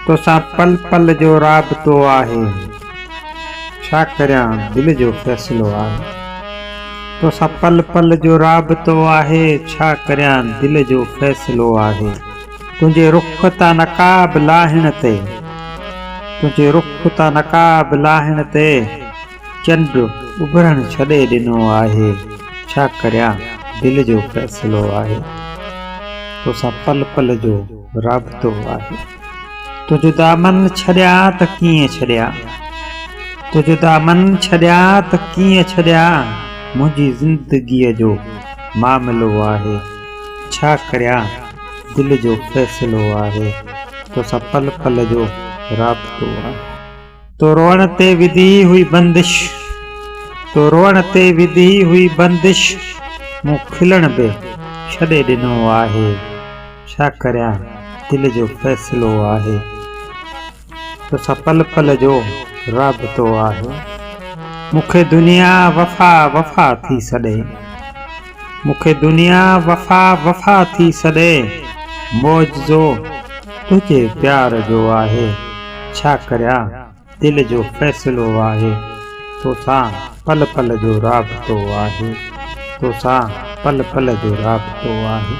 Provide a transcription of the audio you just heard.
توسان پل پل جو رابطو آهي، ڇا ڪريان دل جو فيصلو آهي. توسان پل پل جو رابطو آهي، ڇا ڪريان دل جو فيصلو آهي. تنهنجي رخ تان نقاب لاهڻ تي، تنهنجي رخ تان نقاب لاهڻ تي، چنڊ اڀرڻ ڇڏي ڏنو آهي، ڇا ڪريان دل جو فيصلو آهي. توسان پل پل جو رابطو آهي. تنهنجو دامن ڇڏيان ته ڪيئن ڇڏيان، تنهنجو دامن ڇڏيان ته ڪيئن ڇڏيان، منهنجي زندگيء جو معاملو آهي، ڇا ڪريان دل جو فيصلو آهي. توسان پل پل جو رابطو آهي. تو روئڻ تي وڌي هئي بندش، تو روئڻ تي وڌي هئي بندش، مون کلڻ به ڇڏي ڏنو آهي، ڇا ڪريان دل جو فيصلو آهي، توسان پل پل جو رابطو آهي. مون کي دنيا وفا وفا ٿي سڏي، مون کي دنيا وفا وفا ٿي سڏي، معجزو تنهنجي پيار جو آهي، ڇا ڪريان دل جو فيصلو آهي، توسان پل پل جو رابطو آهي، توسان پل پل جو رابطو آهي.